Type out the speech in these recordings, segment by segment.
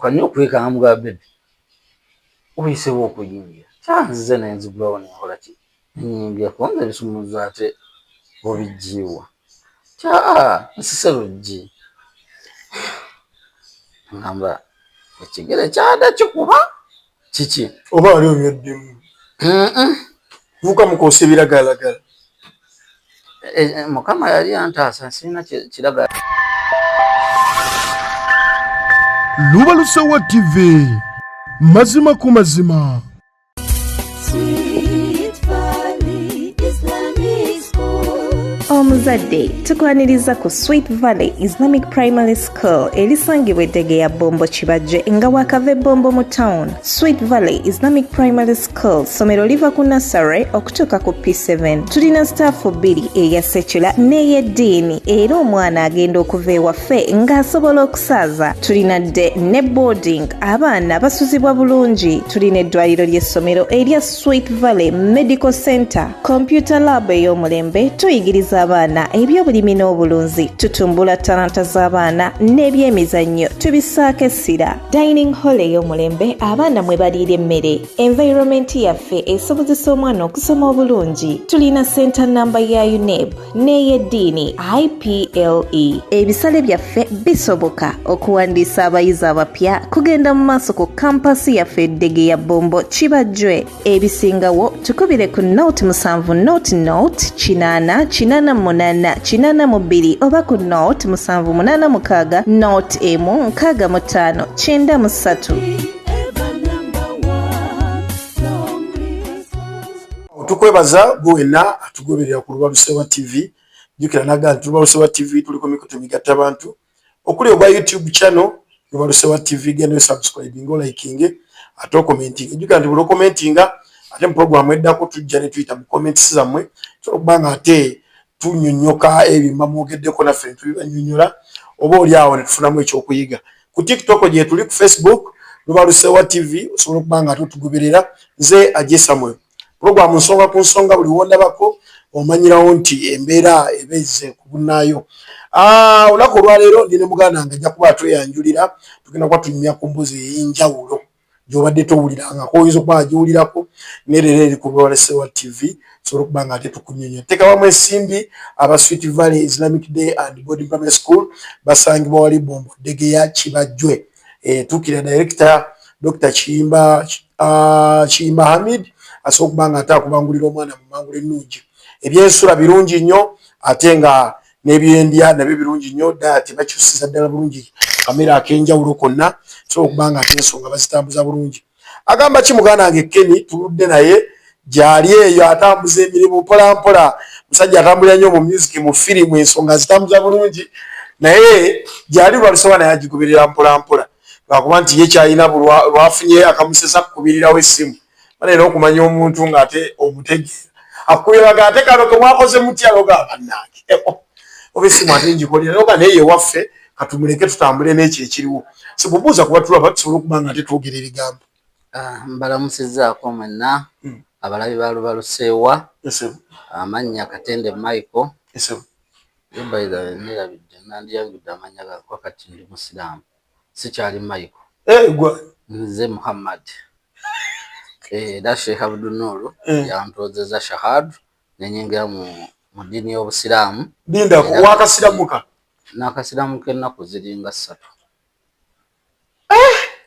Kanywa okwekanga mugaba bebi oyisewo okuyingira kyanzize nenzigulawo nenkola ki nenyingira kubanga ebisumuluzo ate obijjiiwa kyaa nsise luggi ngamba ekigere kyada kikuba kiki oba wali onyweddemu vuka mukoosa ebiragalalagala. Eh, eh, mukama yali antaasa sirina kiragala. Lubalusewa TV, mazima ku mazima. Omuzadde tukwaniriza ku Sweet Valley Islamic Primary School erisangibwa eddege ya Bombo Kibajje nga wakava ebbombo mu town. Sweet Valley Islamic Primary School ssomero liva ku nursery okutuuka ku P7. Tulina sitaafu bbiri, eya secular n'ey'eddiini, era omwana agenda okuva ewaffe ng'asobola okusaaza. Tulina dde ne boarding, abaana basuzibwa bulungi. Tulina eddwaliro ly'essomero erya Sweet Valley Medical Center, computer lab ey'omulembe, tuyigiriza abaana ebyobulimi n'obulunzi, tutumbula talanta z'abaana n'ebyemizannyo tubissaako essira. Dining hall ey'omulembe abaana mwe baliira emmere. Environment yaffe esobozesa omwana okusoma obulungi. Tulina center namba ya UNEB n'ey'eddiini IPLE. Ebisale byaffe bisoboka. Okuwandiisa abayizi abapya kugenda mu maaso ku kampasi yaffe eddege ya Bombo Kibajjwe. Ebisingawo tukubire ku 07 00 80 88 82 oba ku 07 86 01 65 93. Tukwebaza gwe wenna atugoberera ku Lubalusewa TV. Jjukira naga nti Lubalusewa TV tuli ku mikutu migatta bantu okuli ogwa YouTube channel Lubalusewa TV, genda osubscribinga, olikinge ate okomentinga. Jjukira nti buli okomentinga ate mu programu eddako tujja ne tuyita mu comments zammwe, tusobola okuba nga ate tunyonyoka ebyo mba mwogeddeko naffe ne tubibanyonyola, oba oli awo ne tufunamu ekyokuyiga. Ku TikTok gye tuli, ku Facebook Lubalusewa TV, osobola okuba nga ate otugoberera. Nze Aje Samuel, puroguramu Nsonga ku Nsonga. Buli wondabako omanyirawo nti embeera ebezze ku bunnaayo. Ah, olunaku olwaleero ndi ne muganda nga ajja kuba atweyanjulira. Tugenda kuba tunyumya ku mbuzi ey'enjawulo gy'obadde towulirangako, oyinza okuba agiwulirako nereero eri ku Lwalesewa TV. Tusobola okuba nga ate tukunyonyola. Teeka wamu ensimbi. Aba Sweet Valley Islamic Day and Boarding Primary School basangibwa wali Bombo Ddegeya Kibajjwe. Eh, tuukirira director Dr Kiyimba, Kiyimba Hamid, asobola okuba nga ate akubangulira omwana mu mangula ennungi. Ebyensula birungi nnyo ate nga n'ebyendya nabyo birungi nnyo. Diet bakyusiza ddala bulungi, kamere ak'enjawulo konna, sobola okuba nga ate ensonga bazitambuza bulungi. Agamba ki muganda wange Kenny tuludde naye gyali eyo atambuza emirimu mpola mpola. Musajja atambulira nnyo mu music, mu firimu, ensonga azitambuza bulungi, naye gyali lwalusoba naye agigoberera mpola mpola, lwakuba nti ye kyalina lwafunye akamusesa kukubirirawo essimu. Baleera okumanya omuntu ng'ate omutegeera akubiraga ate kano ke mwakoze mutya, loga bannange, eh, oh, oba essimu ate ngikolera loga, naye yewaffe katumuleke tutambule n'ekyo ekiriwo. Sikubuuza kuba tulaba tusobola okuba nga ate twogera ebigambo. Ah, mbalamusizzaako mwenna abalabi ba Lubaluseewa. Amannya Katende Michael. By the way, nerabidde nandyanjudde amannya gange. Kati ndi musiraamu, sikyali Michael. Eh, gwa Nze Muhammad. Eh, era Sheikh Abdunuru yantoozeza shahadu nenyingira mu ddiini y'obusiraamu. Linda, wakasiramuka? Nakasiramuka ennaku ziringa 3.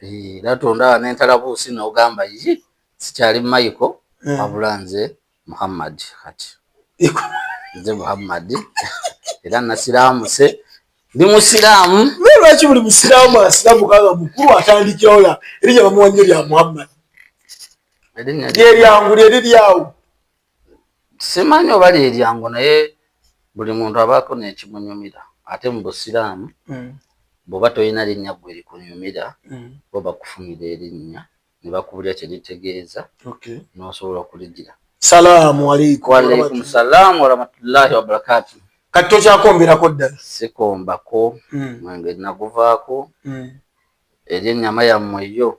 Eh, era tondaba nentalabuusi n'ogamba yi sikyali Michael, wabula nze Muhammad kati. Nze Muhammad era nasiraamuse, ndi musiraamu. Naye lwaki buli musiraamu asiramuka nga mukulu atandikirawo la erinnya bamuwa nnyo lya Muhammad? Erinnya lyeryangu lyeriryawo. Simanyi oba lyeryangu, naye buli muntu abaako n'ekimunyumira. Ate mu busiraamu bw'oba tolina linnya ggwe likunyumira, bo bakufunira erinnya ne bakubulira kye litegeeza n'osobola okuligira. Salaamu aleikum. Waalaikum salaamu warahmatullahi wabarakatu. Kati tokyakomberako ddala? Sikombako. Mwenge naguvaako. Eri ennyama yammwe yo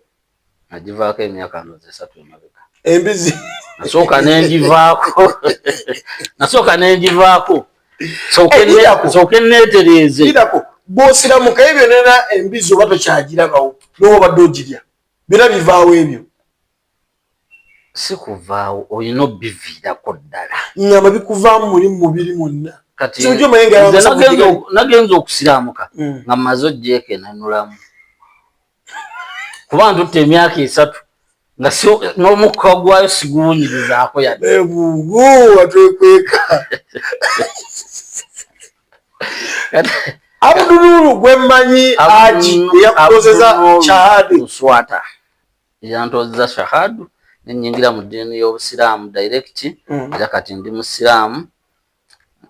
nagivaako emyaka ndowooza 3 emabega. Embizi? Nasooka nengivaako, nasooka nengivaako. Eh, sooke neetereeze. Lindako. Bw'osiramuka ebyo nena embizi oba tokyagirabawo, n'oba obadde ogirya, byonna bivaawo ebyo. Si kuvaawo, olina obiviirako ddala. Ngamba bikuvaamu muli mu mubiri mwonna. Kati nagenza okusiramuka hmm. nga mmaze ojjeekenanulamu, kuba ntutte emyaka 3 nga n'omukka gwayo siguwunyirizaako yadde. Atwekweka Abudululu gwemmanyi aji eyakutozeza shahadu. Nswata yantozeza shahadu nenyingira mu ddiini y'Obusiraamu direct. Era kati ndi musiraamu,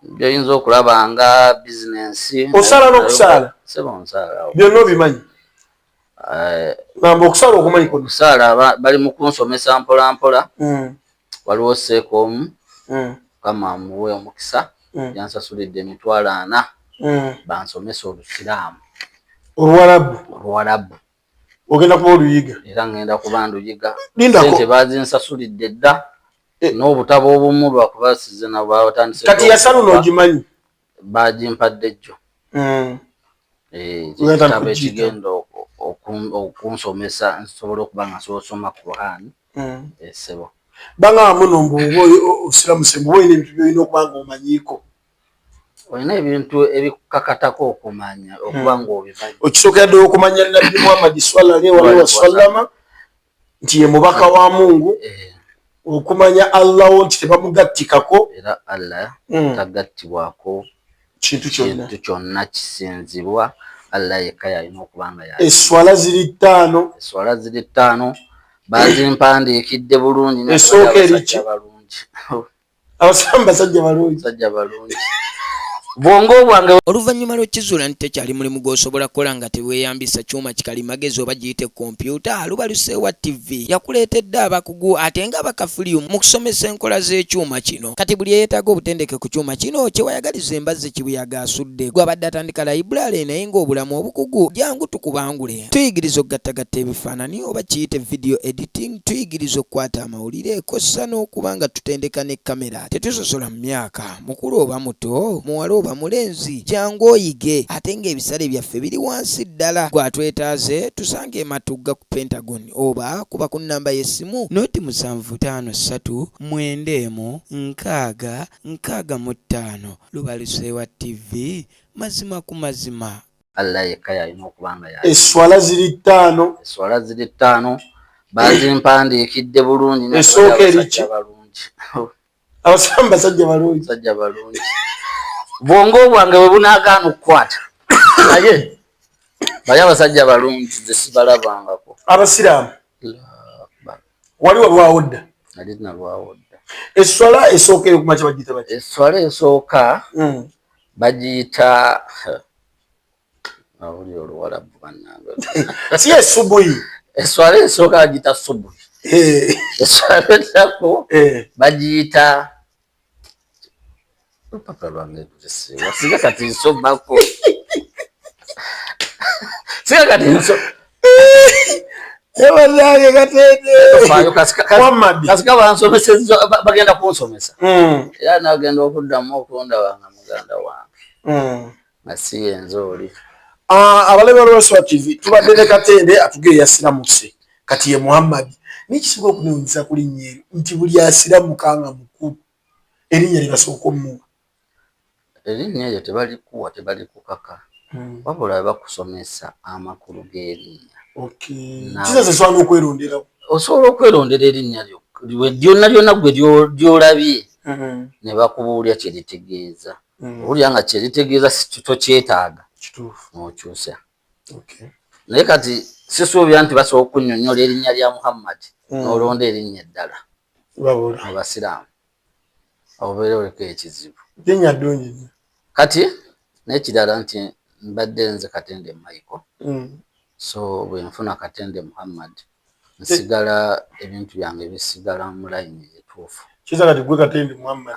byoyinza okulaba nga bizinensi. Osaala n'okusaala? Sebo, nsaala. Byonna obimanyi? Ngamba okusaala okumanyi? Okusaala bali mu kunsomesa mpola mpola. Waliwo seeka omu, Mukama amuwe omukisa, yansasulidde 400,000 bansomesa Olusiraamu. Oluwarabu? Oluwarabu. Ogenda kuba oluyiga? Era ngenda kuba nduyiga. Sente bazinsasulidde dda. Eh. N'obutabo obumu lwakuba size nabatandise. Kati yasaluno ogimanyi? Bagimpadde jjo. Eh, ekitabo ekigenda okunsomesa nsobola okuba nga nsobola osoma Quran. Esebo. eh, Banga muno mbu osiramuse, mbu olina ebintu byolina okuba nga omanyiiko. Olina ebintu ebikukakatako okumanya okuba nga obimanyi. Okisookera ddala okumanya Nabbi Muhammadi swalla alaihi wasallama nti ye mubaka wa Mungu. Eh. Okumanya Allaho nti tebamugattikako. Era Allah tagattibwako kintu kyonna. Kintu kyonna kisinzibwa Allah yekka yalina okuba nga. Eswala ziri ttaano. Eswala ziri ttaano, bazimpandiikidde bulungi. Esooka eriki? Balungi. Abasiraamu basajja balungi. Basajja balungi, bwongo bwange. Oluvannyuma lw'okizuula nti tekyali mulimu gw'osobola kukola nga teweeyambisa kyuma kikalimagezi oba giyite kompyuta, Lubaluseewa TV yakuleetedde abakugu ate nga abakafiriyu mu kusomesa enkola z'ekyuma kino. Kati buli eyeetaaga obutendeke ku kyuma kino kye wayagaliza embazzi kibuyaga asudde. Gw'abadde atandika layibbulale naye ng'obulamu obukugu, jangu tukubangule. Tuyigiriza okugattagatta ebifaananyi oba kiyite video editing, tuyigiriza okukwata amawulire kw'ossa n'okuba nga tutendeka ne kkamera. Tetusosola mu myaka, mukulu oba muto, muwala oba mulenzi, jangu oyige ate ng'ebisale byaffe biri wansi ddala. Ggwe atwetaaze tusange e Matugga ku Pentagon oba kuba ku nnamba y'essimu 0 753 91 65. Lubaluseewa TV, mazima ku mazima. Allah yekka yalina okuba nga. Eswala ziri ttaano. Eswala ziri ttaano, bazimpandiikidde bulungi. Esooka eriki? Balungi. Abasiraamu basajja balungi. Basajja balungi, bwongo bwange bwe bunaagaana okukwata, naye bali abasajja balungi ze sibalabangako. Abasiraamu wali walwawo dda? Nali nalwawo dda. Eswala esooka eyokumakya bagiyita baki? Eswala esooka bagiyita, awuli Oluwalabu bannange. Si esubuyi? Eswala esooka bagiyita subuhi. Eswala eddako bagiyita, olupapula lwange lulisiwa, singa kati nsomako, singa kati nso Ebannange Katende. Muhammad. Kasika bansomesezza, bagenda kunsomesa. Era nagenda okuddamu okundaba nga muganda wange nga si yenze oli. Ah, abalabi ba Lwaswa TV, tubadde ne Katende atugee yasiramuse, kati ye Muhammad. Naye kisinga okunewunyisa ku linnya eryo nti buli asiramuka nga mukulu, erinnya lye basooka omuwa. Erinnya eryo tebalikuwa, tebalikukaka, wabula bakusomesa amakulu g'erinnya. Kizaza sobola n'okweronderawo? Osobola okwerondera erinnya lyonna lyonna gwe lyolabye ne bakubuulya kye litegeeza. Owulira nga kye litegeeza tokyetaaga, n'okyusa. Naye kati sisuubira nti basobola okunnyonnyola erinnya lya Muhammad n'olonda erinnya eddala mu basiraamu, obeera oleko ekizibu. Linnya ddungi nnyo. Kati n'ekirala nti mbadde nze Katende Michael, so bwe nfuna Katende Muhammad nsigala ebintu byange bisigala mu layini etuufu. Kiza kati gwe Katende Muhammad.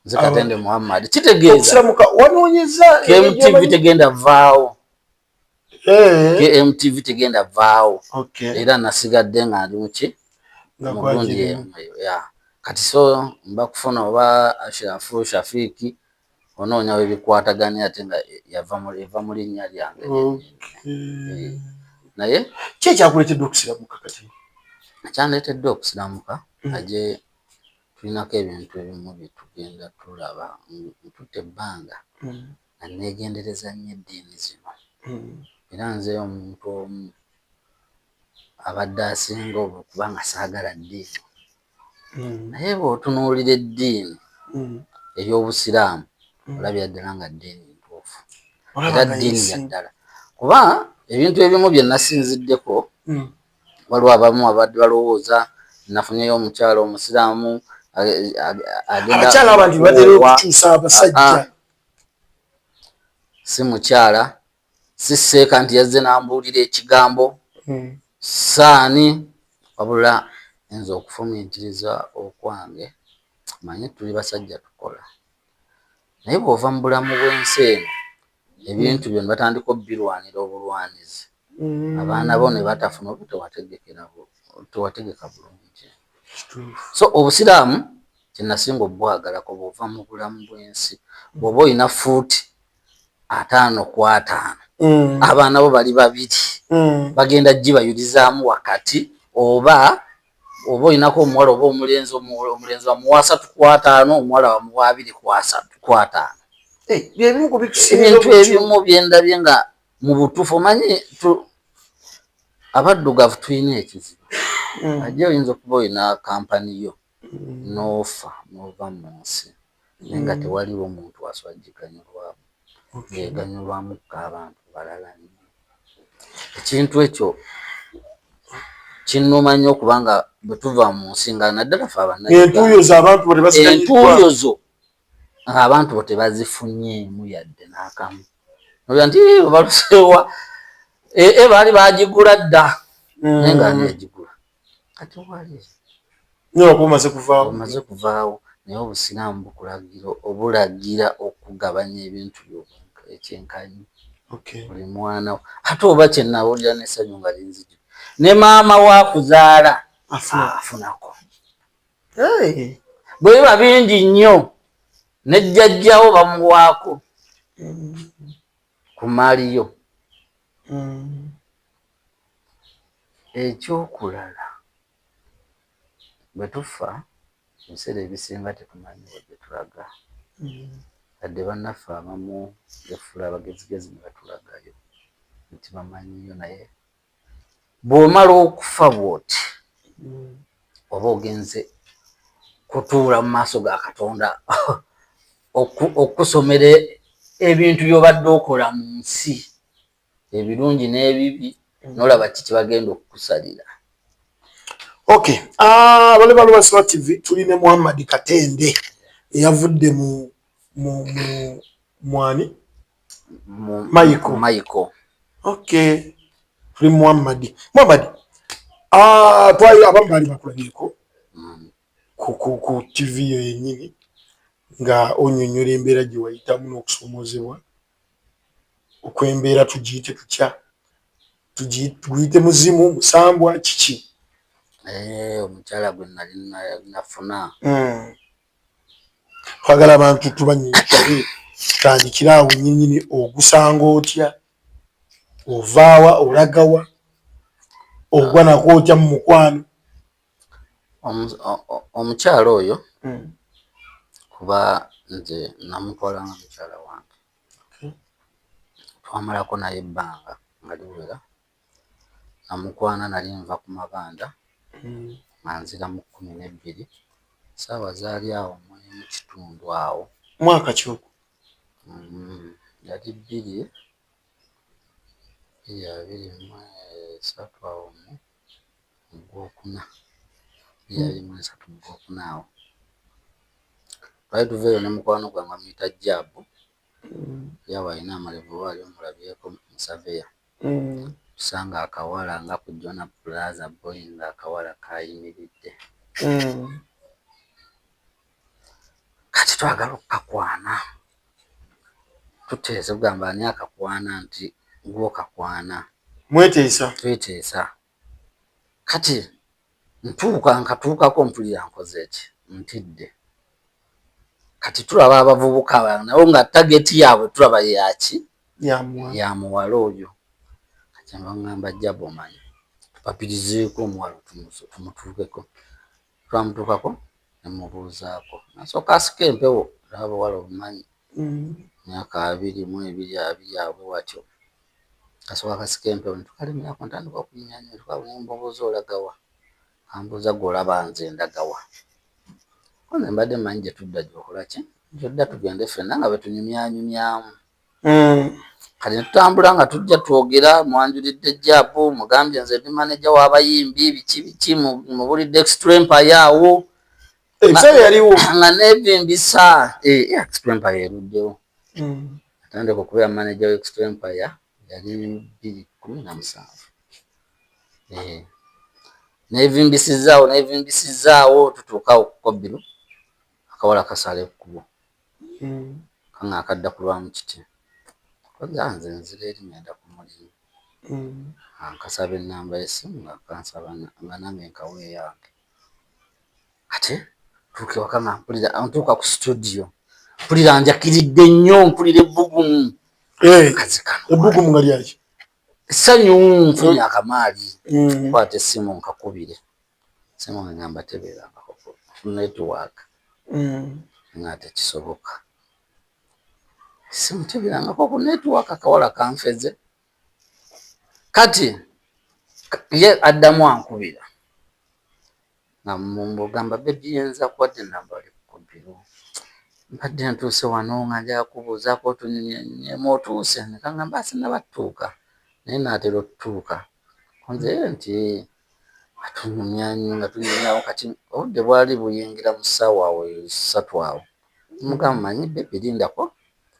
Nze Katende Muhammad kitegeeza Okusiramuka wanoonyeza. KMTV tegenda vaawo. KMTV tegenda vaawo. Era nasigadde nga ndi muki mugundi emu ya kati, so mba kufuna oba Ashirafu Shafiki. Onoonya webikwataganye ate nga yava eva mu linnya lyange. Eh, naye ki ekyakuleetedde okusiramuka kati? Ekyandeetedde okusiramuka, aje tulinako ebintu ebimu byetugenda tulaba ntutte ebbanga nga neegendereza nnyo eddiini zino. Era nze omuntu omu abadde asinga okuba nga saagala ddiini. Naye bw'otunuulira eddiini ey'Obusiraamu, olabira ddala nga ddiini ntuufu era ddiini ya ddala, kuba ebintu ebimu bye nasinziddeko, waliwo abamu abadde balowooza nafunyeyo omukyala Omusiraamu. Abakyala abandi batera okukyusa abasajja. Si mukyala, si seeka nti yazze n'ambuulira ekigambo saani, wabula nze okufumiitiriza okwange, manyi tuli basajja tukola, naye bw'ova mu bulamu bw'ensi eno, ebintu byo ne batandika obbirwanira obulwanizi, abaana bo ne batafuna oba tewategeka bulungi. So Obusiraamu kyenasinga obwagalako, bw'ova mu bulamu bw'ensi, bw'oba olina fuuti 50 ku 50, abaana bo bali babiri, bagenda gibayulizaamu wakati. Oba olinako omuwala oba omulenzi, omulenzi bamuwa 3 ku 50, omuwala bamuwa 2 ku 3 ku 50. Byebimu ku bikusinza. Ebintu ebimu byendabye nga mu butuufu, omanyi abaddugavu tulina ekizibu. Ajja oyinza okuba olina kampani yo, n'ofa n'ova mu nsi, naye nga tewaliwo muntu aswagiganyulwamu, ng'eganyulwamu abantu balala nnyo. Ekintu ekyo kinnuma nnyo, okubanga bwe tuva mu nsi, nga naddala fe entuuyo z'abantu bo tebaziganyiddwa. Entuuyo zo abantu bo tebazifunyeemu yadde n'akamu. Olya nti "Eh, baluseewa e baali bagigula dda," naye nga ani yagigula? Kati wali naye okuba omaze kuvaawo. Omaze kuvaawo. Naye Obusiraamu bukulagira, obulagira okugabanya ebintu byo ekyenkanyi buli mwana. Ate oba kyenawulira n'essanyu nga linziju, ne maama wa kuzaala afunako. Bwe biba bingi nnyo, ne jjajjawo bamuwaako ku maali yo. Ekyokulala, bwe tufa, ebiseera ebisinga tetumanyi wa gye tulaga, yadde bannaffe abamu befuula abagezigezi ne batulagayo nti bamanyiyo. Naye bw'omala okufa bw'oti, oba ogenze kutuula mu maaso ga Katonda okusomera ebintu by'obadde okola mu nsi, ebirungi n'ebibi, n'olaba ki kyebagenda okukusalira. Okay, ah, abale ba Lubalusewa TV, tuli ne Muhammad Katende eyavudde mu mwani Michael. Michael. Okay, tuli Muhammad. Muhammad, ah, twali abamu baali bakulabyeko ku TV yo yennyini nga onyonyola embeera gye wayitamu n'okusomoozebwa okw'embeera. Tugiyite tutya? Tuguyite muzimu, musambwa, kiki? Eh, omukyala gwe nali nafuna. Twagala abantu tubanyonyola, tutandikire awo nnyinnyini. Ogusanga otya? Ovaawa? Olagawa? Ogwa nako otya mu mukwano? Omukyala oyo, kuba nze namutwala nga mukyala wange, twamalako naye ebbanga nga liwera. Namukwana nali nva ku mabanda nga nzira mu 12, saawa zaali awo mu kitundu awo. Mwaka ki ogwo? Yali 2023 awo mu Gwokuna, 2023 mu Gwokuna awo. Twali tuva eyo ne mukwano gwange amuyita Jaabu, yawe alina amalevu, oba ali omulabyeko musaveya. Tusanga akawala nga ku Jona Plaza Boy, nga akawala kayimiridde. Kati twagala okukakwana, tuteesa, tugamba ani akakwana, nti gwokakwana. Mweteesa. Tweteesa. Kati ntuuka, nkatuukako, mpulira nkoze eki, ntidde. Kati tulaba abavubuka abalala nabo nga target yaabwe tulaba yaki, ya muwala oyo. Kati baŋŋamba, "Jabo, omanyi tupapirizeeko omuwala tumutuukeko." Twamutuukako, nemubuuzaako, nasooka asika empewo, era abawala obumanyi, myaka 22, 20 abwe watyo, kasooka kasika empewo, netukalemerako, ntandika okunyanya. Nemubuuza, "Olagawa?" Ambuuza, "Gwe olaba nze ndagawa?" Nze mbadde mmanyi gye tudda gyokola ki, gyodda tugende ffenna nga bwe tunyumyanyumyamu. Kati netutambula nga tujja twogera, mwanjulidde Jabu, mugambye nze ndi maneja w'abayimbi, biki biki, mubulidde Extra Empire awo. Ebiseera yaliwo. Nga nevimbisa Extra Empire eruddewo. Atandika okubeera manager wa Extra Empire yali 2017. Nevimbisizaawo, nevimbisizaawo, tutuukaawo ku Kobiru, akawala kasala ekkubo, kanga akadda ku lwa mukiti. Koza nze nzira eri ngenda ku mulimu. Ankasaba ennamba y'essimu, nga kansaba nga nange nkawa eyange. Ate tuuka ewaka nga mpulira, ntuuka ku studio mpulira njakiridde nnyo, mpulira ebbugumu. Kazi kano. Ebbugumu nga lyaki? Essanyu, nfunye akamaali. Kwata essimu nkakubire simu, ngamba tebeerangako ku network. Nga tekisoboka, essimu tebeerangako ku network. Akawala kanfeze. Kati ye addamu ankubira nga mugamba, "Baby, yinza kuwadde enamba, ali ku biro, mbadde ntuuse wano nga njagala kubuuzaako otunyumyemu, otuuse?" Nekangamba, "Sinaba tutuuka, naye naatera otutuuka." Nze nti atunyumya nga tunyumyawo. Kati obudde bwali buyingira mu ssaawa awo 3 awo. Mugamba, "Manyi baby, lindako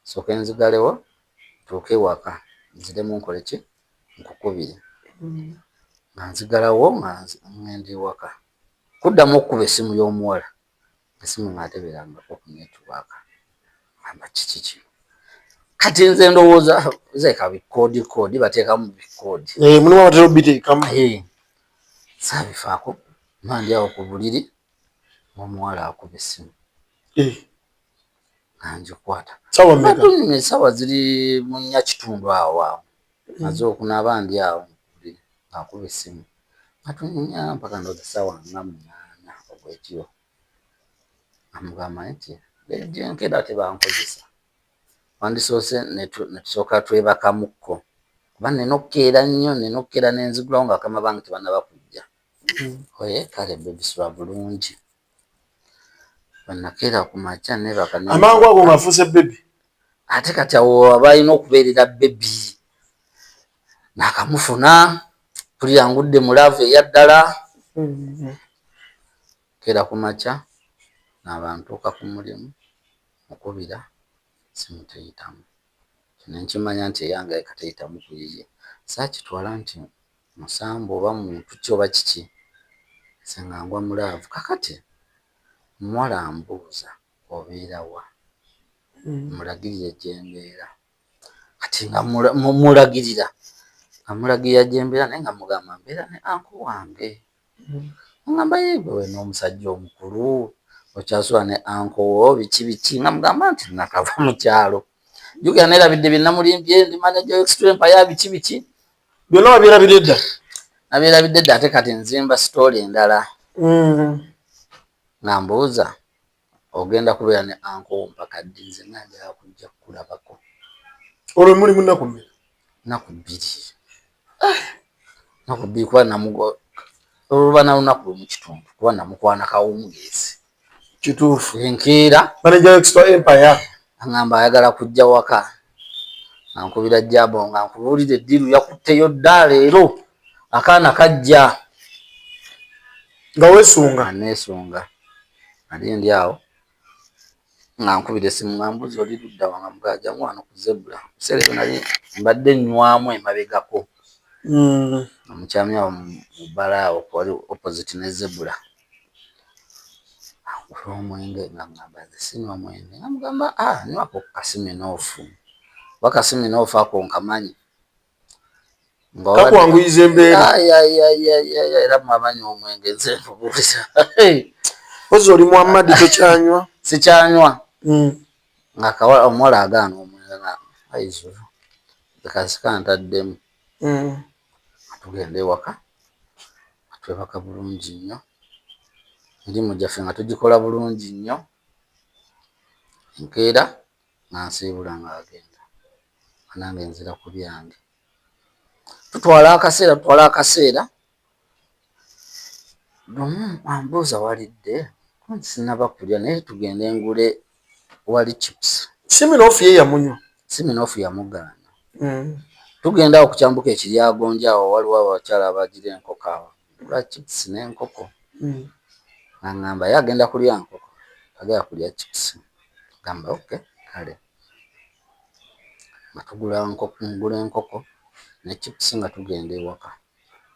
sooke nzigalewo ntuuke ewaka, nziremu nkole ki, nkukubire." Nga nzigalawo nga ngenda ewaka, kuddamu okukuba essimu y'omuwala, essimu nga tebeerangako ku network. Gamba, kiki kino? Kati nze ndowooza zeka bikoodi koodi bateekamu bikoodi. Mulimu abatera obiteekamu. Saabifaako, mba ndi awo ku buliri, omuwala akuba essimu, nga ngikwata. Sawa mmeka? Atunyumya, essaawa ziri mu 4:15 awo awo, maze okunaaba, ndi awo ku buliri ng'akuba essimu, atunyumya mpaka ndowooza essaawa nga 8 ogw'ekiro. Amugamba nti gyenkera tebankozesa, wandisoose netusooka twebakamukko, kuba nina okukeera nnyo, nina okukeera nenzigulawo nga bakama bange tebannaba kujja. Oye kale baby, sula bulungi. Bwenakeera ku makya nebaka. Amangu ago ng'afuuse baby. Ate kati awo aba alina okubeerera baby, nakamufuna, mpulira ngudde mu love eyaddala. Keera ku makya naaba, ntuuka ku mulimu, mukubira simu teyitamu. Nenkimanya nti eyange eka teyitamu ku yiye. Saakitwala nti musambu oba muntu ki oba kiki, nze nga ngwa mu love. Kakati omuwala ambuuza, "Obeera wa?" Mulagirire gyembeera. Kati nga mulagirira, nga mulagirira gyembeera, naye nga mugamba mbeera ne uncle wange. Ngamba, "Ye gwe wena omusajja omukulu okyasula ne uncle wo, biki biki?" Nga mugamba nti nakava mu kyalo. Jjukira neerabidde bye namulimbye, ndi manager Extra Empire, biki biki. Byonna wabyerabidde dda. Nabyerabidde dda. Ate kati nzimba story endala. Nga mbuuza, "Ogenda kubeera ne uncle wo mpaka ddi? Nze nga njagala kujja kukulabako." Olwo muli mu nnaku mmeka? Nnaku 2, nnaku 2, kuba namugo oluba na lunaku 1.5, kuba namukwana kawungeezi. Kituufu. Enkeera. Manager Extra Empire. Aŋŋamba ayagala kujja waka, nga nkubira Jabo, nga nkubuulira eddiru yakutteyo dda, leero akaana kajja. Nga weesunga. Nga neesunga. Nali ndi awo nga nkubira essimu, nga mbuuza, "Oli ludda wa?" Nga mugamba, "Jangu wano ku Zebra." Ebiseera ebyo nali mbadde nnywamu emabegako. Omukyami awo mu bbala awo wali opposite ne Zebra, angula omwenge. Nga ngamba, "Nze sinywa mwenge." Nga mugamba, "Ah, nywako ku kaSmirnoff, kuba kaSmirnoff ako nkamanyi." Kakwanguyiza embeera. Era mwamanyi omwenge, nze nkubuulira. Ozi oli Muhammadi, tokyanywa. Sikyanywa. Nga omuwala agaana omwenge nga aizulu kasika ntaddemu. Tugenda ewaka nga twebaka bulungi nnyo, emirimu gyaffe nga tugikola bulungi nnyo. Enkeera nga nsiibula ng'agenda, nga nange nzira ku byange. Tutwala akaseera, tutwala akaseera. Lumu ambuuza, "Walidde?" "Sinnaba kulya, naye tugende ngule wali chips." Smirnoff ye yamunywa? Smirnoff yamugaana. Tugenda awo ku kyambuka ekiryagonja, awo waliwo abakyala abagira enkoko, awo ngula chips n'enkoko. Aŋŋamba ye agenda kulya nkoko, agenda kulya chips. Gamba, "Okay, kale." Nga tugula nkoko, ngula enkoko ne chips, nga tugenda ewaka,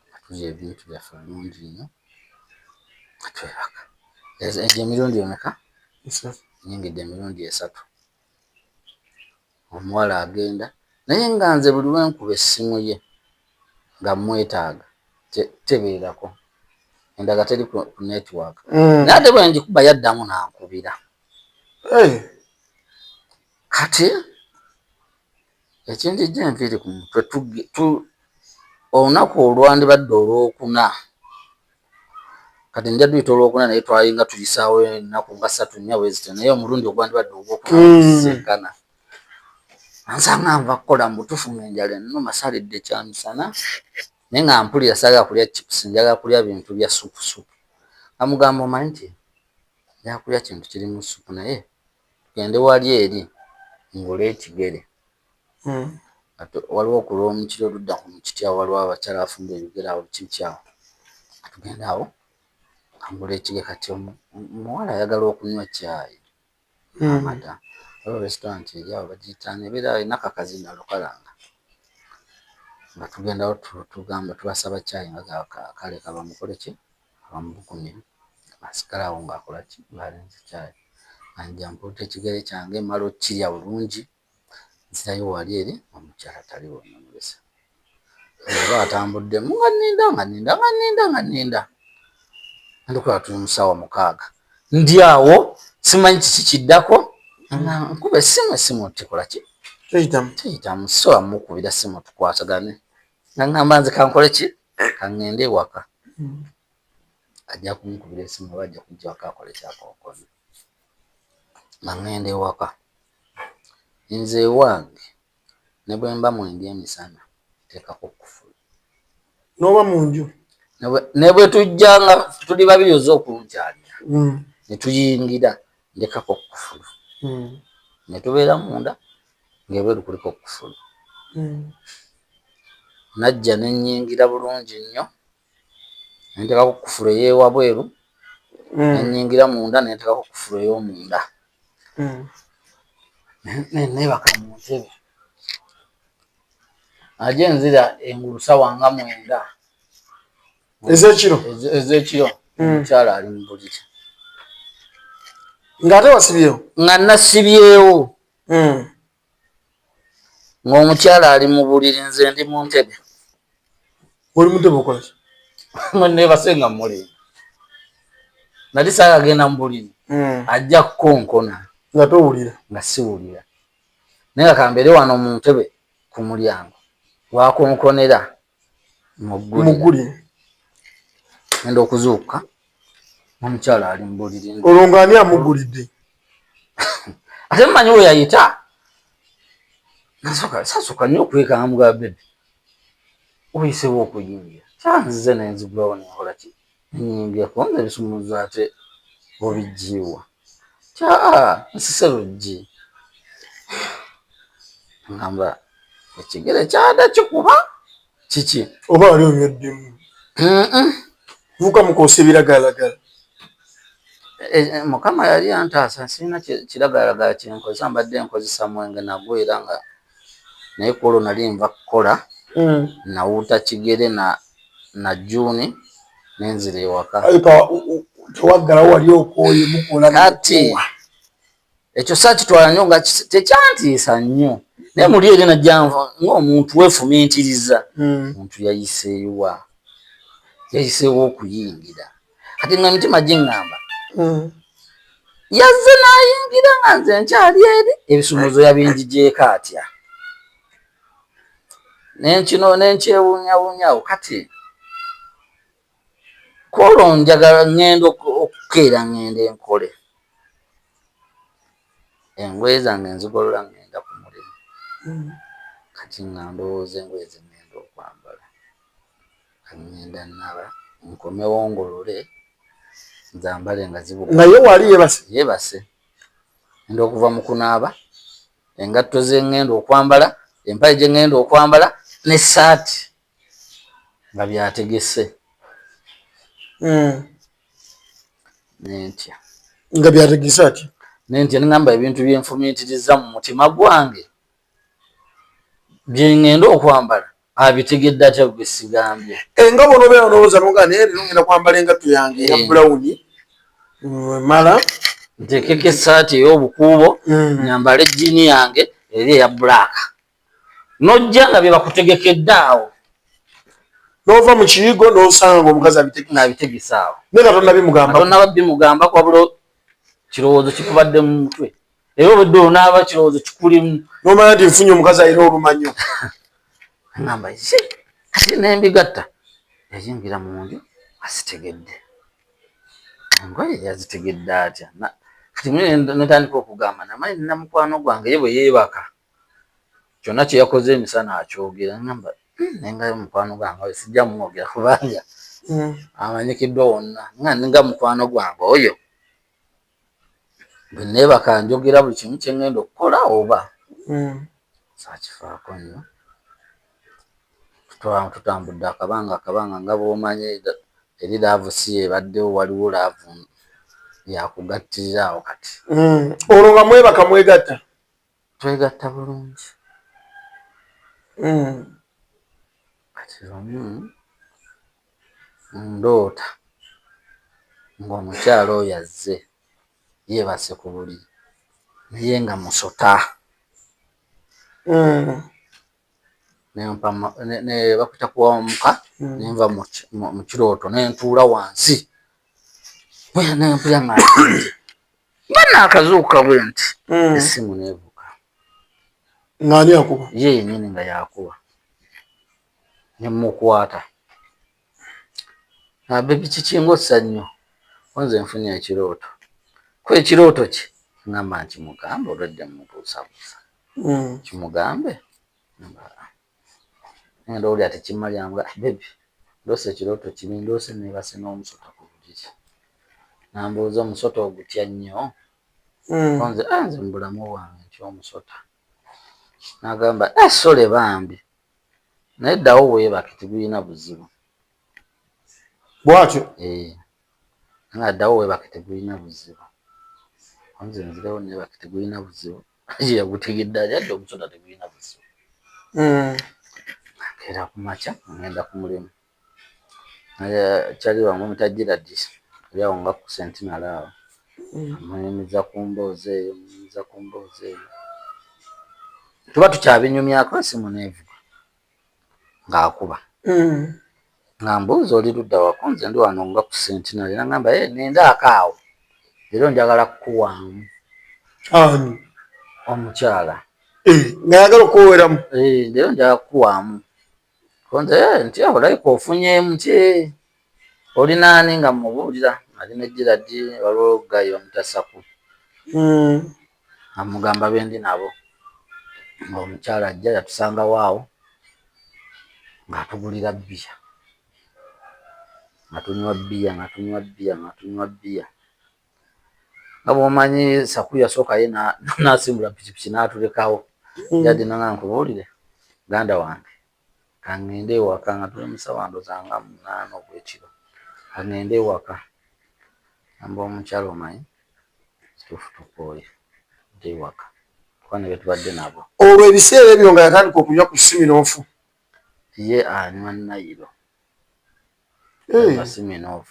nga tulya ebintu byaffe bulungi nnyo, nga twebaka. Egyo emirundi emeka? Nyingidde emirundi 3. Omuwala agenda, naye nga nze buli lwenkuba essimu ye nga mwetaaga tebeerako, endaga teri ku network. Naye ate bwe ngikuba yaddamu n'ankubira. Kati ekinjijja enviiri ku mutwe, olunaku olwandibadde olwokuna, kati nja duyita olwokuna, naye twalinga tuyisaawo ennaku nga 3, 4 bwe zityo, naye omulundi ogwandibadde ogwokuna tusisinkana, ansanga nva kukola. Mu butuufu nga enjala ennuma, salidde kyamisana, naye nga mpulira saagala kulya chips, njagala kulya bintu bya supu supu. Amugamba, "Omanyi nti njagala kulya kintu kirimu supu, naye tugende wali eri ngule ekigere." Waliwo ku lw'omukiro oludda ku mukiti awo, waliwo abakyala abafumba ebigere awo, kiki awo. Tugende awo ngula ekigere. Kati omuwala ayagala okunywa caayi amata. Waliwo restaurant eri awo bagiyita ebeera erina akakazindaalo kalanga. Nga tugendawo, tugamba tubasaba caayi, nga kale kabamukole ki, kabamubukumire. Asigala awo ng'akola ki, ng'alinze caayi. Nga njja mpuuta ekigere kyange, mmala okkirya bulungi, nzirayo wali eri, omukyala taliwo, namulese oba atambuddemu. Nga nninda, nga nninda, nga nninda, nga nninda, ndikuba tuli mu ssaawa 6, ndi awo simanyi kiki kiddako. Nga nkuba essimu, essimu tekola ki? Teyitamu. Teyitamu. Sobola mukubira simu tukwatagane. Nga ŋŋamba nze kankole ki, kaŋŋende ewaka, ajja kunkubira essimu oba ajja kujja waka akole kyakonkona. Nga ŋŋenda ewaka, nze ewange ne bwe mba mwendya emisana nteekako kkufulu. N'oba mu nju? Ne bwe tujja nga tuli babiri, ozze okunkyalira ne tuyingira, ndekako kkufulu. Ne tubeera munda ng'ebweru kuliko kkufulu. Najja ne nnyingira bulungi nnyo, ne nteekako kkufulu ey'ewabweru, ne nnyingira munda ne nteekako kkufulu ey'omunda. Ne neebaka mu ntebe. Ate nzira engulu ssaawa nga 9 Ez'ekiro? Ez'ekiro. Omukyala ali mu buliri. Ng'ate wasibyewo? Nga nasibyewo. Ng'omukyala ali mu buliri, nze ndi mu ntebe. Oli mu ntebe okola ki? Neebase nga mulinda. Nali saagala genda mu buliri. Ajja kukonkona. Nga towulira? Nga siwulira. Naye nga kambeere wano mu ntebe ku mulyango, wakonkonera muggulira. Muggulire. Ngenda okuzuukuka omukyala ali mu buliri. Olwo ng'ani amuggulidde? Ate mmanyi we yayita. Nasooka sasooka nnyo okwekanga, mugamba, "Baby, oyiseewo okuyingira?" Kyanzize ne nzigulawo ne nkola ki, nnyingira, kubanga ebisumuluzo ate obiggyiwa. Kya nsise luggi. Ngamba ekigere kyada kikuba kiki? Oba wali onyweddemu? Vuka mukozesa ebiragalalagala? Mukama yali antaasa, sirina kiragalalagala kyenkozesa, mbadde nkozesa mwenge nagwo era nga naye ku olwo nali nva kukola, nawuuta kigere na June nenzira ewaka. Tewaggalawo, wali okooye mukola. Kati ekyo saakitwala nnyo, nga tekyantiisa nnyo, naye muli eri najja ng'omuntu weefumiitiriza. Omuntu yayiseewa, yayiseewo okuyingira? Kati nga emitima giŋŋamba. Yazze n'ayingira nga nze nkyali eri, ebisumuzo yabinjigyeko atya? Nenkino nenkyewuunyawuunyawo. Kati kwolwo njagala ŋŋenda okukeera, ŋŋenda enkole engoye zange, nzigolola, ŋŋenda ku mulimu. Kati nga ndowooza engoye ze ŋŋenda okwambala, ŋŋenda naba, nkomewo ngolole, nzambale nga zibuga. Nga ye wali yebase? Yebase. Ngenda okuva mu kunaaba, engatto ze ŋŋenda okwambala, empale gye ŋŋenda okwambala n'essaati nga byategese. Nentya. Nga byategese ati? Nentya, nengamba ebintu byenfumiitiriza mu mutima gwange bye ŋŋenda okwambala abitegedde atya gwe sigambye? Nga bw'onobeera nolowooza noga naye leero ngenda kwambala engatto yange eya bulawuni mala nteekeko essaati ey'obukuubo, nyambale ejjiini yange eri eya bulaaka, nojja nga bye bakutegekedde awo. N'ova mu kiyigo n'osanga nga omukazi abitegese awo. Naye nga tonnabimugamba. Tonnaba bimugamba, wabula kirowoozo kikubadde mu mutwe, era obudde onaaba kirowoozo kikulimu. N'omanya nti nfunye omukazi alina olumanyo. Ngamba ye kati nembigatta, yayingira mu nju azitegedde engoye. Yazitegedde atya? Kati netandika okugamba, namanyi nina mukwano gwange, ye bwe yeebaka kyonna kye yakoze emisana akyogera. Ngamba nengayo mukwano gwange oyo, sijja mwogera kubanga amanyikiddwa wonna, nga ninga mukwano gwange oyo, bwe neebaka njogera buli kimu kye ŋŋenda okukola oba saakifaako nnyo. Tutambudde akabanga, akabanga nga bw'omanyi eri love si ebaddewo, waliwo love yakugattirira awo kati. Olwo nga mwebaka, mwegatta? Twegatta bulungi. Kati lumu ndoota ng'omukyala oyo azze yeebase ku buliri, naye nga musota. Bakuyita kuwamuka. Nenva mu kirooto, nentuula wansi, nempulira nga mba naakazuukuka bwe nti, essimu neevuga. Ng'ani akuba? Ye yennyini nga yakuba. Nemukwata, "Baby, kiki ng'ossa nnyo? Nze nfunye ekirooto." Ko ekirooto ki? Ngamba nti mugambe olwedde mubuusabuusa. Kimugambe ngenda owulira tekimalya. Nga, "Baby, ndoose ekirooto kibi, ndoose neebase n'omusota ku buliri." Nambuuza, "Omusota ogutya nnyo?" Nze, "Nze mu bulamu bwange ntya omusota." N'agamba, "Sorry bambi, naye ddawo weebake, tegulina buzibu." Bwatyo? Nga, "Ddawo weebake, tegulina buzibu." Nze nzirewo neebake, tegulina buzibu. Yagutegedde atya dde omusota tegulina buzibu? Nkeera ku makya, ngenda ku mulimu. Kyali wange bamuyita Gerard, ali awo nga ku Centenary awo. Munyumiza ku mboozi eyo, munyumiza ku mboozi eyo, tuba tukyabinyumyako, essimu neevuga ng'akuba, nga mbuuza, "Oli ludda wako?" "Nze ndi wano nga ku Centenary." Nagamba, "Ye nendaako awo, leero njagala kukuwaamu." Ani? Omukyala. Ng'ayagala okuweramu? "Leero njagala kukuwaamu." Nze nti olabika ofunyeemu nti oli naani? Nga mubuulira ali ne Gerard, waliwo guy bamutasaku. Amugamba bendi nabo, ng'omukyala ajja yatusangawo awo ng'atugulira bbiya, nga tunywa bbiya, nga tunywa bbiya, nga tunywa bbiya. Nga bw'omanyi, Saku yasooka ye n'asimbula pikipiki n'atulekawo. Jadi nanga, "Nkubuulire ganda wange, kaŋŋende ewaka," nga tuli mu ssaawa ndowooza nga 8 ogw'ekiro, "kaŋŋende ewaka." Ngamba omukyala, "Omanyi kituufu, tukooye, dda ewaka kuba ne be tubadde nabo." Olwo ebiseera ebyo nga yatandika okunywa ku Smirnoff? Ye anywa Nayiro, anywa Smirnoff,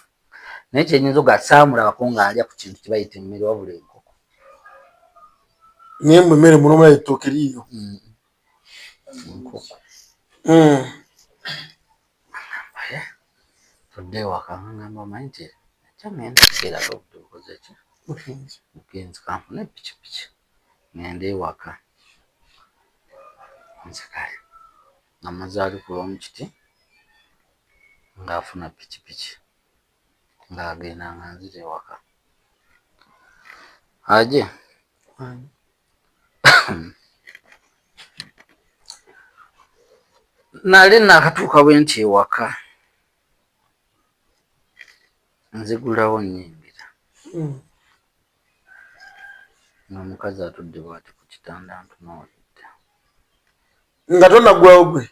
naye kyenyinza oga saamulabako ng'alya ku kintu kye bayita emmere wabula enkoko. Naye mwe emmere munomala ettooke liiyo? Enkoko. Tudde ewaka, ngamba, "Omanyi nti ekya ngenda kukeera obudde bukoze ki?" Bugenzi, kanfune pikipiki ngende ewaka. Nze kale nga maze ali ku lw'omukiti ng'afuna pikipiki ng'agenda nga nzira ewaka. Aje nali nakatuuka bwe nti ewaka, nzigulawo nnyingira ng'omukazi atudde bw'ati ku kitanda antunuulidde. Nga tonaggulawo gwe?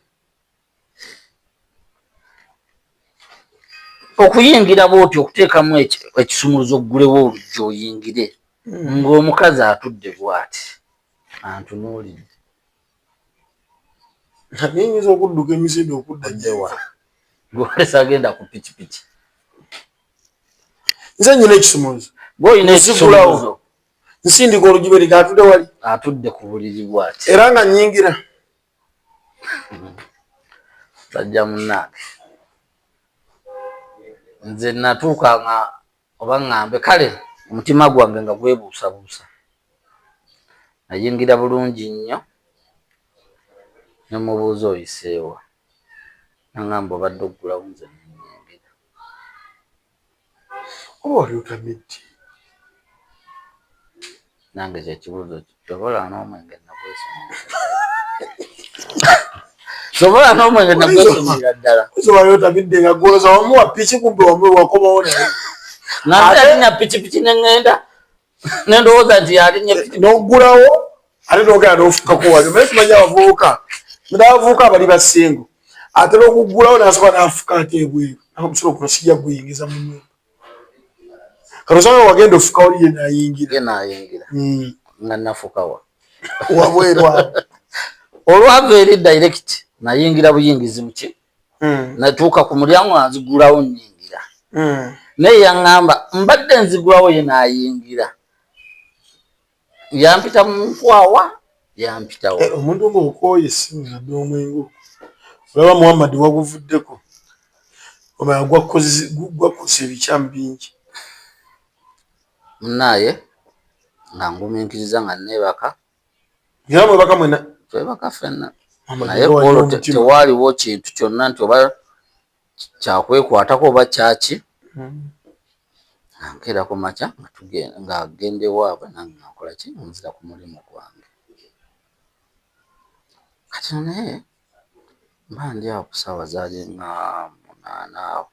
Okuyingira bw'oti okuteekamu ekisumuluzo oggulewo oluggi oyingire, ng'omukazi atudde bw'ati antunuulidde. Niyinza okudduka emisinde okudda gyewa gwolesa agenda ku pikipiki. Nze nyina ekisumuluzo. Gwolina ekisumuluzo. Nsindika oluggi bwe atudde wali. Atudde ku buliri bw'ati. Era nga nnyingira. Sajja munnange. Nze natuuka nga oba ŋŋambe kale omutima gwange nga gwebuusabuusa. Nayingira bulungi nnyo ne mubuuza oyiseewa. Naŋŋamba obadde oggulawo nze ne nnyingira. Oba wali otamidde? Nange kyekibuuzo sobola n'omwenge nagwesomera. Sobola n'omwenge nagwesomera ddala. Wali otamidde nga gwolooza wamuwa piki kumbe wakomawo naye. Nga nze alinnya pikipiki ne ŋŋenda ne ndowooza nti yalinnya pikipiki. N'oggulawo ate n'ogenda n'ofukako wali. Omanyi tumanyi abavubuka, n'abavubuka abali ba single atera okuggulawo n'asooka n'afuka ate ebweru. Omusolo guno sijja kuguyingiza mu nnyumba. Kati osanga wagenda ofuka wali ye n'ayingira. Ye n'ayingira. Nga nafukawa. Wabweru awo. Olwava eri direct nayingira buyingizi muki. Natuuka ku mulyango nga nzigulawo nnyingira. Naye yaŋŋamba mbadde nzigulawo ye n'ayingira. Yampita mu nkwawa, yampitawo. Omuntu ng'okooye essimu yadde omwenge ogwo. Olaba Muhammad waguvuddeko. Omanya gwakozesa ebikyamu bingi. Munnaaye nga ngumiikiriza nga neebaka. Era mwebaka mwenna? Twebaka ffenna. Naye olwo tewaaliwo kintu kyonna nti oba kyakwekwatako oba kyaki. Nga nkeera ku makya ng'agenda ewaabwe nange nga nkola ki, nzira ku mulimu gwange. Kati naye mba ndi awo ku ssaawa zaali nga 8 awo.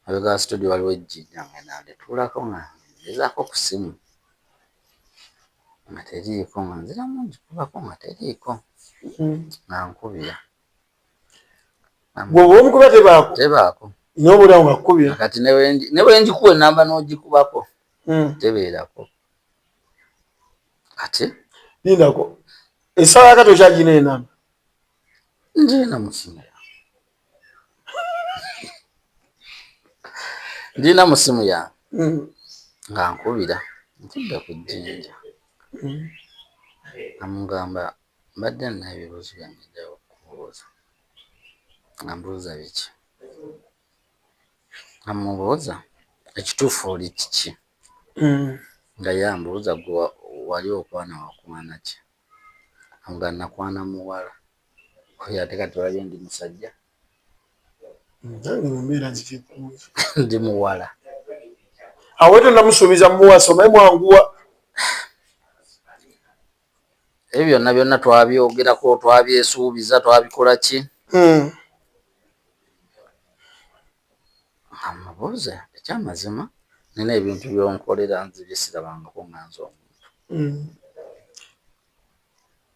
Mabega wa studio waliwo ejjinja ngenda ndituulako nga ngezaako ku ssimu nga teriiko, nga nziramu ngikubako nga teriiko, nga nkubira. Bw'oba omukuba tebaako? Tebaako. Naye oba oli awo ng'akukubira. Kati ne bwe ngikuwa ennamba n'ogikubako tebeerako. Kati lindako, essaawa ya kati okyagirina ennamba? Ngirina mu ssimu yange. Ngirina mu ssimu yange. Nga nkubira ntudde ku jjinja. Amugamba mbadde nina ebibuuzo byange njagala okukubuuza. Nga mbuuza biki? Nga mubuuza ekituufu oli kiki? Nga ye ambuuza gwe wali okwana wakwana ki? Amugamba nakwana muwala. Oyo ate kati olabye ndi musajja. Nange mu mbeera nzikikuuza. Ndi muwala. Awo tonnamusuubiza mumuwasa omanyi mwanguwa. Ebyo byonna byonna twabyogerako, twabyesuubiza, twabikola ki? Amubuuza ekyamazima nina ebintu by'onkolera nze bye sirabangako nga nze omuntu.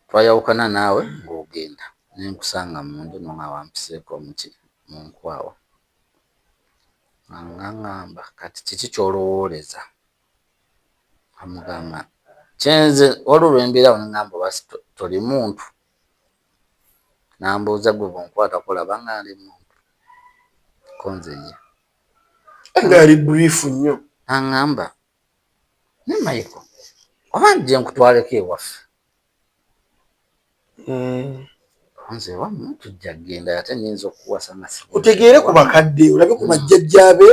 Twayawukana naawe ng'ogenda ne nkusanga mu nju no nga wampiseeko muki mu nkwawa. Nga ŋŋamba kati kiki ky'olowooleza? Amugamba kyenze waliwo lwe mbeera awo ne ŋŋamba oba toli muntu. N'ambuuza gwe bw'onkwatako olaba nga ndi muntu? Ko nze ye. Nga yali brief nnyo. N'aŋŋamba ne Michael oba nje nkutwaleko ewaffe. Nze ewammwe tujja kugenda ate nnyinza okukuwasa nga si. Otegeere ku bakadde, olabe ku bajjajjaabe,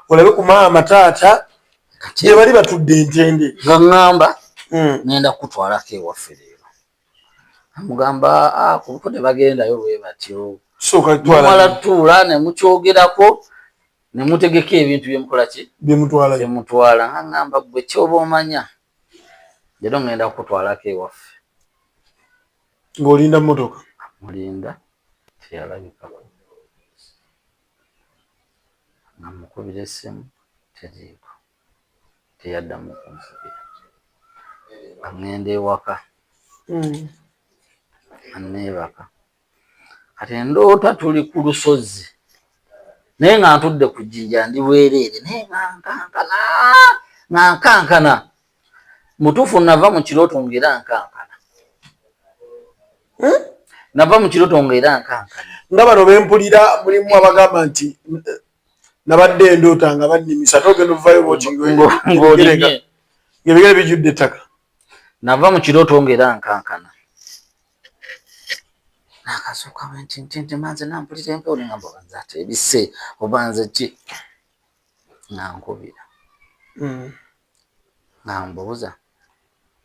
olabe ku maama taata. Gye bali batudde entende. Nga ŋŋamba ŋŋenda kukutwalako ewaffe leero. Amugamba ah, kuko tebagendayo bwe batyo. Mumala tuula ne mukyogerako ne mutegeka ebintu bye mukola ki? Bye mutwala. Nga ŋŋamba ggwe ky'oba omanya leero ŋŋenda kukutwalako ewaffe. Ng'olinda mmotoka? Mulinda teyalabikako. Nga mmukubira essimu teriiko, teyaddamu kunkubira. Nga ŋŋenda ewaka nga nneebaka. Kati ndoota tuli ku lusozi naye nga ntudde ku jjinja ndi bwereere naye nga nkankana nga nkankana. Mutuufu nava mu kirooto ng'era nkankana. Hmm? Nava mu kirooto ng'era nkankana. Nga bano bempulira mulimu abagamba nti nabadde endoota nga bannimisa ate ogenda ovayo bwoti ng'ebigere bijjudde ettaka. Nava mu kirooto ng'era nkankana. Nakazuuka bwe nti nti nti manze nampulira empewo ne ngamba oba nze ate ebise oba nze ki nga nkubira. Nga mbuuza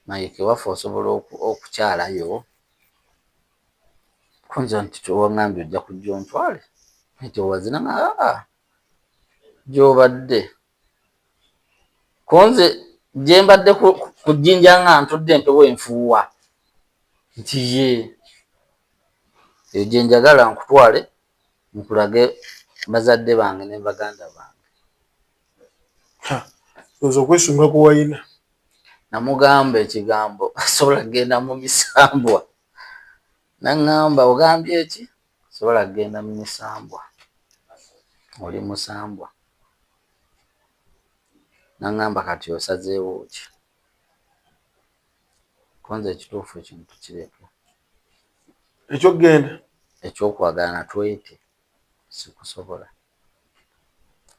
Mike ewaffe osobola okukyalayo? Ko nze nti wangambye ojja kujja ontwale nti owazina nga aa gy'obadde. Ko nze gye mbadde ku jjinja nga ntudde empewo enfuuwa nti yee eyo gye njagala nkutwale nkulage bazadde bange ne baganda bange. Ndowooza okwesunga kwe walina. Namugamba ekigambo sobola kugenda mu misambwa. Nangamba ogambye ki? Sobola kugenda mu misambwa. Oli musambwa. Nangamba kati osazeewo ki? Ko nze ekituufu ekintu tukireke. Eky'okugenda? Eky'okwagalana twete sikusobola.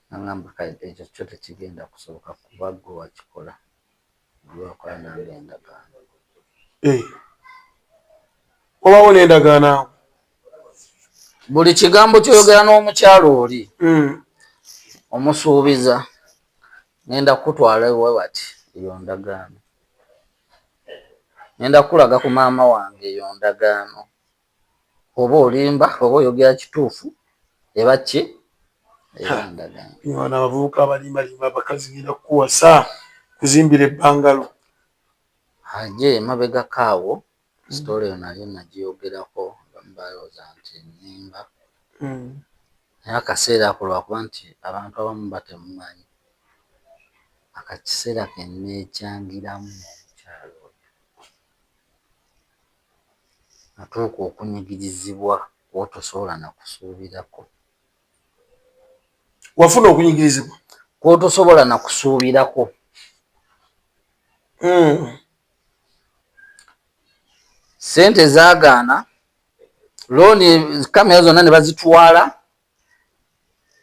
Nangamba kale ekyo kyo tekigenda kusoboka kuba ggwe wakikola. Ggwe wakola nange endagaano. Eh. Wabaawo n'endagaano awo. Buli kigambo ky'oyogera n'omukyala oli omusuubiza ngenda kukutwala ewe bati eyo ndagaano. Ngenda kukulaga ku maama wange eyo ndagaano. Oba olimba oba oyogera kituufu eba ki? Eba ndagaano. Bano abavubuka abalimbalimba abakazi ngenda kukuwasa kuzimbira ebbangalo. Aje emabegako awo sitole eyo nali nagiyogerako abamu balowooza nti nnimba naye akaseera ako lwakuba nti abantu abamu batemumanyi akakiseera ke neekyangiramu omukyala oyo natuuka okunyigirizibwa kwotosobola nakusuubirako. Wafuna okunyigirizibwa? Kwotosobola nakusuubirako. Ssente zaagaana, looni kamera zonna ne bazitwala,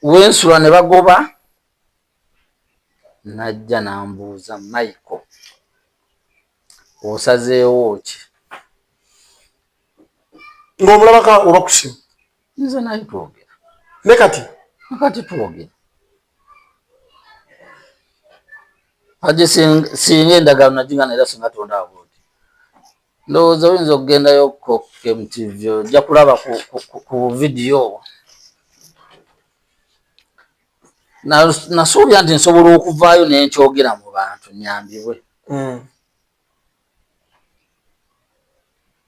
wensula ne bagoba. Najja n'ambuuza Michael osazeewo ki? Ng'omulabaka oba ku ssimu? Nze naye twogera. Ne kati? Kati twogera. Haji singa endagaano nagigana era singa tondaba bw'oti. Ndowooza oyinza okugendayo ku MTV ojja kulaba ku vidiyo obwo. Nasuubira nti nsobola okuvaayo ne nkyogera mu bantu nnyambibwe.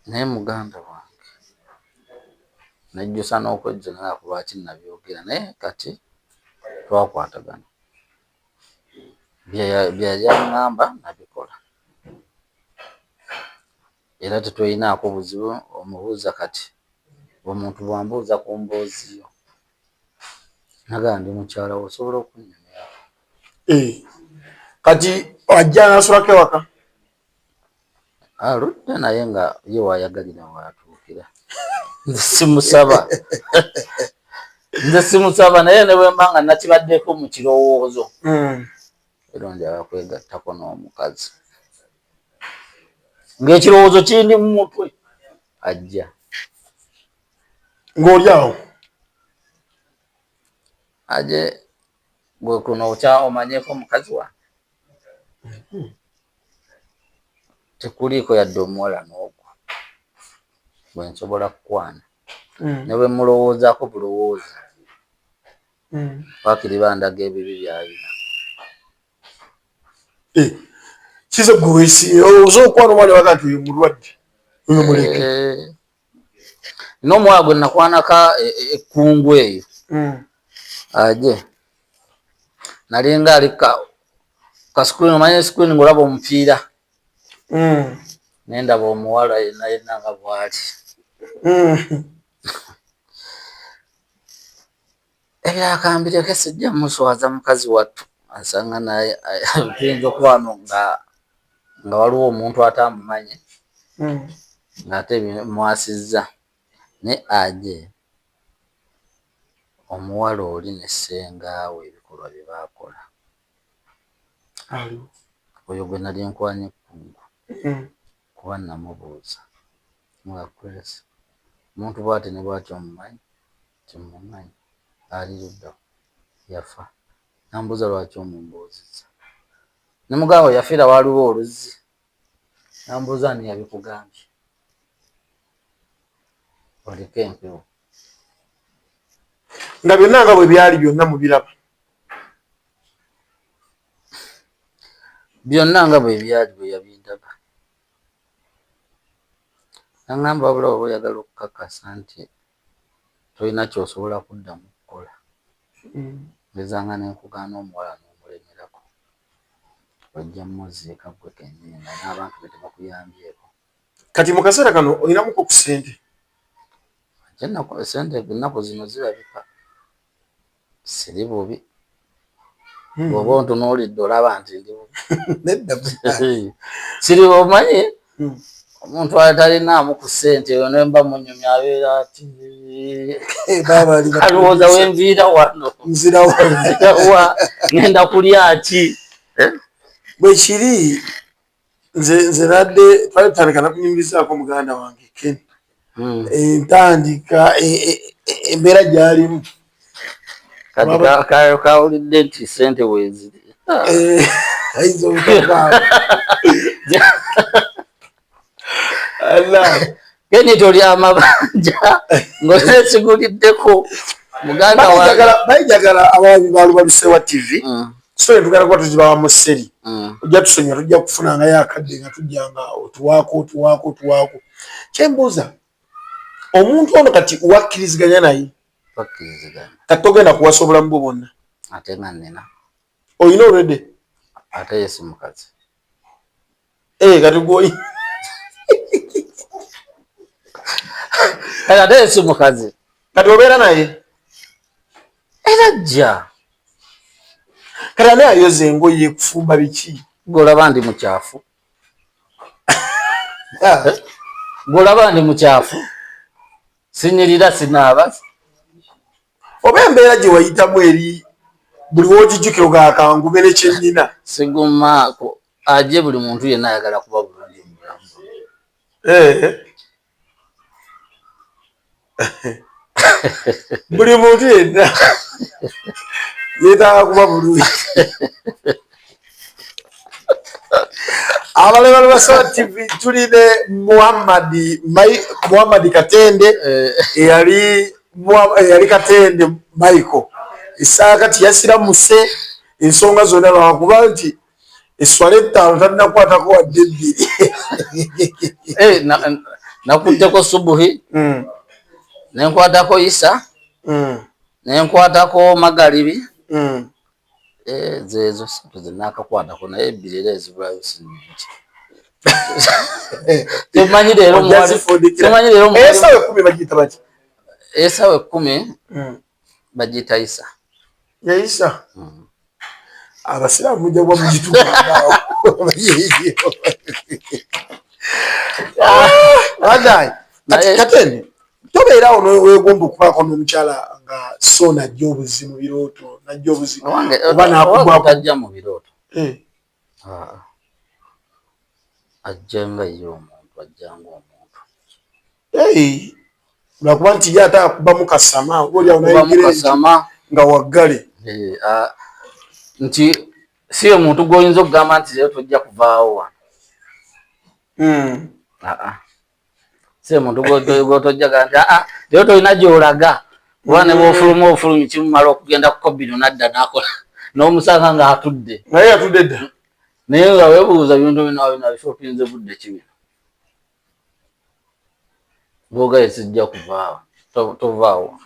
Naye muganda wange nejjusa n'okwejjusa naye ku lwaki nabyogera naye kati twakwatagana. Bye yali aŋŋamba nabikola era tetulinaako buzibu omubuuza kati omuntu bw'ambuuza ku mboozi yo nagamba ndi mukyala wo osobola okunnyumyako. Eh, kati ajja n'asulako ewaka? Aludde naye nga ye w'ayagalira w'atuukira. Nze simusaba. Nze simusaba naye ne bwe mba nga nakibaddeko mu kirowoozo. Era njagala kwegattako n'omukazi. Ng'ekirowoozo kindi mu mutwe ajja. Ng'oli awo? Aje gwe kuno okya omanyeeko mukazi wange? Tekuliiko yadde omuwala n'ogwo bwe nsobola kukwana. Ne bwe mulowoozaako bulowooza. Waakiri bandaga ebibi by'alina. Eh, kize gwe weesiimye oza okwana omwana baga nti oyo mulwadde oyo muleke. Eh, n'omuwala gwe nakwanako ekkungu eyo aje nalinga ali ka screen, omanya screen ng'olaba omupiira nendaba omuwala yenna yenna nga bwali. Ebyakambireko sijja muswaza mukazi wattu asanga naye tuyinza okuba wano nga nga waliwo omuntu atamumanyi ng'ate mwasizza naye aje omuwala oli ne ssengaawe ebikolwa bye baakola. Oyo gwe nali nkwanye ekkungu kuba namubuuza nga Grace omuntu bw'ati ne bw'ati omumanyi? Nti mmumanyi. Ali ludda wa? Yafa. Nambuuza lwaki omumbuuzizza? Ne mugamba we yafiira waaliwo oluzzi. Nambuuza ani yabikugambye? Oliko empewo. Nga byonna nga bwe byali byonna mubiraba. Byonna nga bwe byali bwe yabindaga. Nangamba wabula oba oyagala okukakasa nti tolina ky'osobola kuddamu kukola. Ngezanga ne nkugaana omuwala n'omulemerako. Ojja mmuziika ggwe kennyini nga n'abantu be tebakuyambyeko. Kati mu kaseera kano olinamuko ku ssente? Ssente ennaku zino zirabika siri bubi. Bw'oba ontunuulidde olaba nti ndi bubi. Nedda. Siri omanyi omuntu atalinaamu ku ssente eyo ne mba munyumya abeera ati alowooza wenviira wano nzirawa ngenda kulya ki? Bwe kiri nze nze nadde twali tutandika nakunyumirizaako muganda wange Ken entandika embeera gyalimu. Kati kawulidde nti ssente weeziri. Ayinza obutavaawo. Keni toli amabanja ng'onesiguliddeko muganda wange. Bayijagala abawabi ba Lubalusewa TV. So tugala kuba tuzibawa mu seri. Ojja tusonyiwa tujja kufunangayo akadde nga tujja nga otuwaako otuwaako otuwaako. Kyembuuza omuntu ono kati wakkiriziganya naye? Twakkiriziganya. Kati togenda kuwasa obulamu bwo bwonna? Ate nga nnina. Olina already? Ate ye si mukazi. Eh, kati gwoyi. Kati ate ye si mukazi. Kati obeera naye? Era ajja. Kati ani ayoza engoye kufumba biki? Gwe olaba ndi mukyafu. Gwe olaba ndi mukyafu. Sinyirira sinaaba. Oba embeera gye wayitamu eri buli w'ogijjukira ogakangube ne kyennyina. Siguma aje buli muntu yenna ayagala kuba bulungi mu bulamu. Buli muntu yenna yeetaaga kuba bulungi. Abalala basobola TV tuli ne Muhammad Katende eyali Katende Michael Isaaka yasiramuse ensonga zonna lwakuba nti eswala ettaano talinakwatako wadde ebbiri. Nakutteko subuhi nenkwatako isa nenkwatako magalibi zeezo ssatu ze naakakwatako naye ebbiri era ezibulayo si nnyingi. Temanyi leero temanyi leero Essaawa 10 bagiyita baki? Essaawa 10 bagiyita isa. Yeisa. Abasiraamu mujja kuba mugitugambawo. Katende tobeerawo nowegomba okubaako n'omukyala nga so najja obuzi mu birooto najja obuzi oba nakugwako tajja mu birooto. Ajja nga ye omuntu ajja ng'omuntu. Lwakuba nti ye ate akubamu kasama oba oli awo nayogera nga waggale. Nti Si ye muntu gw'oyinza okugamba nti leero tojja kuvaawo wano. Aa, si ye muntu gw'otojja gamba nti aa, leero tolina gy'olaga, kuba ne bw'ofuluma ofulumi kimumala okugenda ku kobino n'adda n'akola n'omusanga ng'atudde. Naye yatudde dda. Naye nga weebuuza bintu bino bino abishopinze budde ki bino. Bwogaye sijja kuvaawo, tovaawo.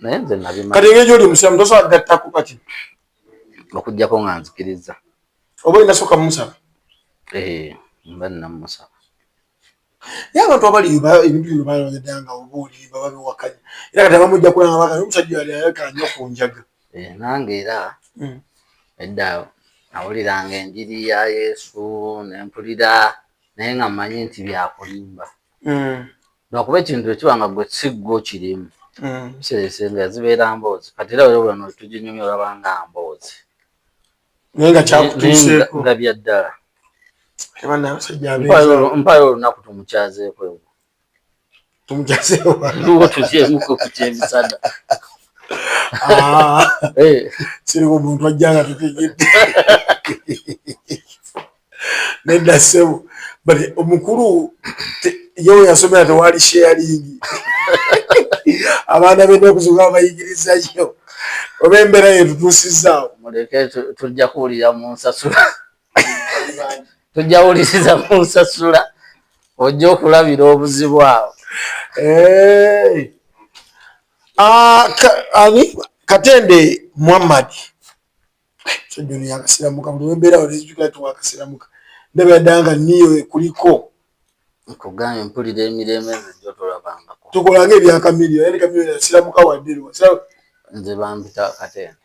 Naye nze nabimanya. Kati engeri gy'oli omusiraamu tosobola kugattako kati? Okuggyako nga nzikiriza. Oba olina sooka mumusaba? Eh, mba nina mumusaba. Naye abantu abali ebintu bino balabadde nga oba olimba babiwakanya, era kati abamu ojja kulaba nga omusajja yali ayagala nnyo ku njaga. Eh, nange era edda nawuliranga enjiri ya Yesu ne mpulira, naye nga mmanyi nti byakulimba. Lwakuba ekintu ekiba nga gwe si ggwe okirimu, biseera ebisinga zibeera mboozi. Kati era wera wano tuginyumya olaba nga mboozi. Naye nga kyakutuuseeko. Nga bya ddala. Eba n'abasajja abeeza. Mpayo olunaku tumukyazeeko ewo. Tumukyazeewo. Luwo tulyemuko ku kyemisana. Ah. Siriko omuntu ajja nga tutegedde. Nedda ssebo. But omukulu ye we yasomera tewali sharing. Abaana b'ennaku zino babayigiriza nnyo. Oba embeera yetutuusizaawo. Muleke tujja kuwulira mu nsasula. Tujja wuliriza mu nsasula. Ojja okulabira obuzibu awo. Hey. Ah, ani Katende Muhammad. Musajja ono yakasiramuka, buli wembeera awo nenzijukira nti wakasiramuka. Ndaba ddala nga niyo ekuliko. Nkugambye mpulira emirembe nze gy'otolabangako. Tukolanga ebya Chameleone, naye Chameleone yasiramuka wadde lwa. Nze bampita Katende.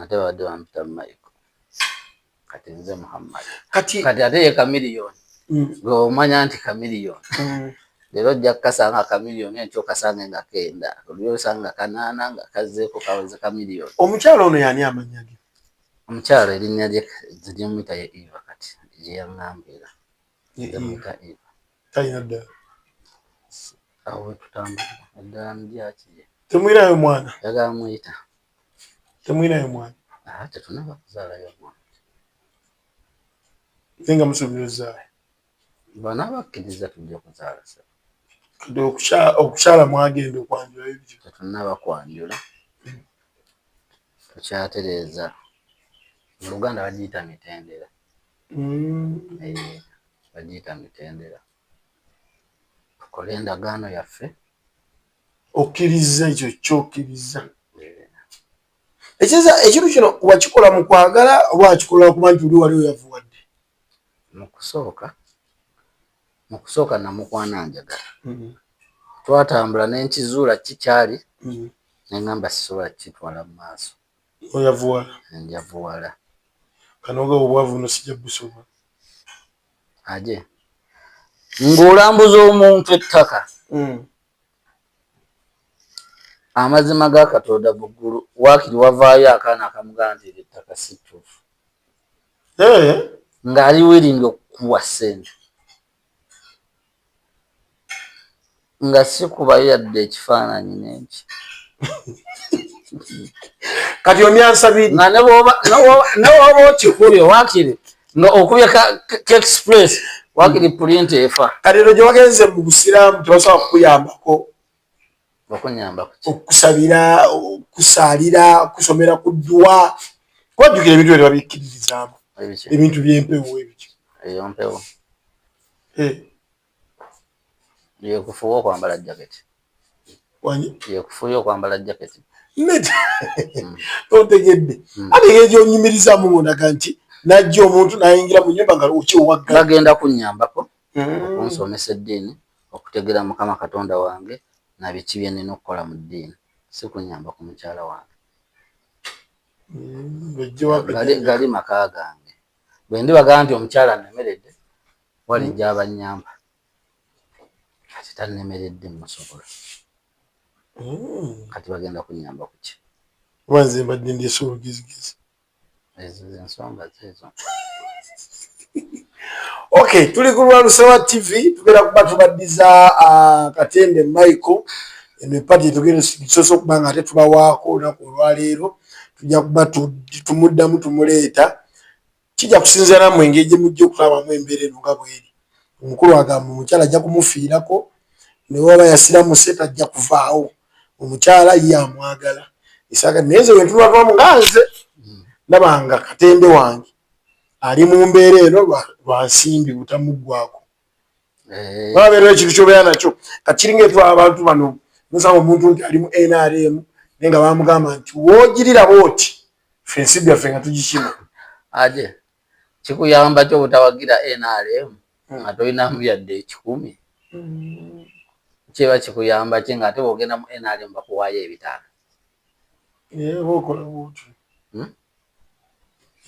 Ate babadde bampita Michael. Kati nze Muhammad. Kati Kati ate ye Chameleone. Gwe omanya nti Chameleone. Leero ojja kukasanga Chameleone enkya okasange nga kenda. Oli osanga kanaana nga kazzeeko kaweze Chameleone. Omukyala ono y'ani amannya ge? Omukyala erinnya lye nze lye muyita ye Eva kati gye yaŋŋamba era. Nze muyita Eva. Talina ddala. Awo we tutambulira eddala ndyaki ye. Temulinayo mwana? Njagala muyita. Temulinayo mwana? Ah, tetunnaba kuzaalayo mwana. Naye nga musuubira ozzaala? Bw'anaaba akkiriza tujja kuzaala ssebo. Kati okukyala mwagenda okwanjula ebyo? Tetunnaba kwanjula. Tukyatereeza. Mu Luganda bagiyita mitendera. Eh, bagiyita mitendera. Tukole endagaano yaffe. Okkiriza ekyo ky'okkiriza. Ekiza ekintu kino wakikola mu kwagala oba wakikola kuba nti oli wali oyavuwadde? Mu kusooka namukwana njagala. Twatambula ne nkizuula kikyali ne ŋŋamba sisobola kukitwala mu maaso. Oyavuwala. Njavuwala. Kano nga obwavu buno sijja busobola. Aje. Ng'olambuza omuntu ettaka. Amazima ga Katonda mu ggulu waakiri wavaayo akaana akamugamba nti eryo ettaka si ttuufu. Ng'ali willing okukuwa ssente. Nga sikubayo yadde ekifaananyi n'enki. Kati omyansabiri. Nga ne bw'oba okikubye waakiri nga okubye ka express waakiri printer efa. Kati eno gye wagenze mu busiraamu tebasobola kukuyambako? Okunyamba kuki? Okukusabira, okusaalira, okusomera ku dduwa. Kubajjukira ebintu ebyo tebabikkiririzaamu. Ebiki? Ebintu by'empewo ebyo. Eyo mpewo. Eh. Yekufuwa okwambala jaketi. Wanyi? Yekufuya okwambala jaketi. Nedda. Tontegedde. Ate engeri gy'onyumirizaamu ng'ondaga nti n'ajja omuntu n'ayingira mu nnyumba nga okyewaggala. Bagenda kunnyambako okunsomesa eddiini, okutegeera Mukama Katonda wange na biki bye nnina okukola mu ddiini. Si kunnyamba ku mukyala wange. Gali maka gange. Bwe ndibagamba nti omukyala annemeredde, walijja abannyamba. Kati tannemeredde mmusobola. Kati bagenda kunnyamba ku ki? Oba nze mbadde ndeese olugezigezi. Ezo z'ensonga zeezo. Okay, tuli ku Lwalusewa TV, tugenda kuba tubaddiza Katende Michael. Eno epati tugenda tusoose okuba nga ate tubawaako olunaku olwaleero. Tujja kuba tumuddamu tumuleeta. Kijja kusinziira nammwe engeri gye mujja okulabamu embeera eno nga bweri. Omukulu agamba omukyala ajja kumufiirako ne waba yasiramuse tajja kuvaawo. Omukyala ye amwagala. Isaka naye nze wentunulamu nga nze ndaba nga Katende wange ali mu mbeera eno lwa nsimbi butamuggwako. Eh. Wabeerawo ekintu kyobeera nakyo kati kiringa etwala abantu bano nosanga omuntu nti ali mu NRM naye nga bamugamba nti woogirira bwoti ffe ensimbi yaffe nga tugikima. Ate kikuyamba ki obutawagira NRM nga tolinamu yadde ekikumi? Kiba kikuyamba ki nga ate bwogenda mu NRM bakuwaayo ebitaano? Naye oba okola bwotyo. Hmm?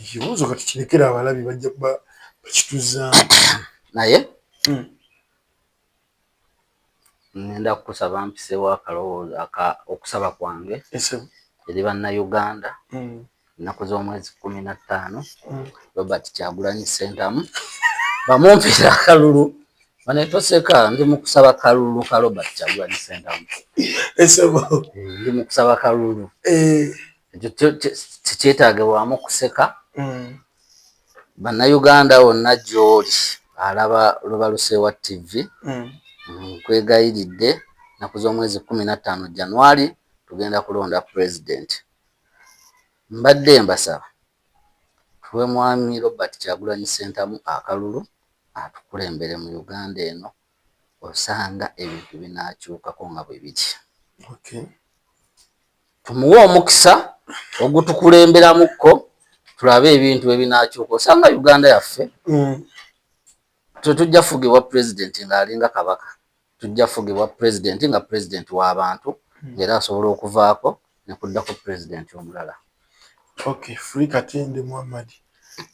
Ekibuuzo kati kirekere abalabi bajja kuba bakituzzaamu. Naye ngenda kukusaba mpiseewo akalowoozo aka okusaba kwange eri Bannayuganda ennaku z'omwezi 15 Robert Kyagulanyi Ssentamu bamumpire akalulu. Bane toseka, ndi mu kusaba kalulu ka Robert Kyagulanyi Ssentamu. Ndi mu kusaba kalulu. Ekyo tekyetaagibwamu kuseka. Bannayuganda wonna gy'oli alaba Lubalusewa TV, nkwegayiridde ennaku z'omwezi 15 January tugenda kulonda pulezidenti. Mbadde mbasaba tuwe Mwami Robert Kyagulanyi Ssentamu akalulu atukulembere mu Uganda eno, osanga ebintu binaakyukako nga bwe biri. Tumuwe omukisa ogutukulemberamukko tulabe ebintu ebinaakyuka, osanga Uganda yaffe tetujja fugibwa pulezidenti ng'alinga kabaka, tujja fugibwa pulezidenti nga pulezidenti w'abantu ng'era asobola okuvaako ne kuddako pulezidenti omulala. Okay, free Katende Muhammad.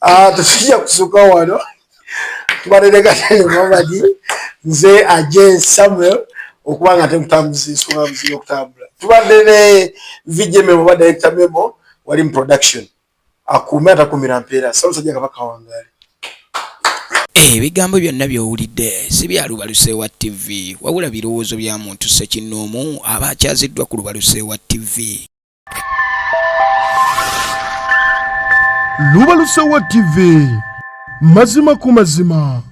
Ah, tetujja kusuka wano. Tubadde ne Katende Muhammad, nze Aje Samuel okuba nga tekutambuza ensonga muzira okutambula. Tubadde ne VJ Memo oba Director Memo wali mu production. Akuume atakumira mpeera. Ssaabasajja Kabaka wangaale. Ebigambo byonna by'owulidde si bya Lubalusewa TV wabula birowoozo bya muntu ssekinnoomu aba akyaziddwa ku Lubalusewa TV. Lubalusewa TV, mazima ku mazima.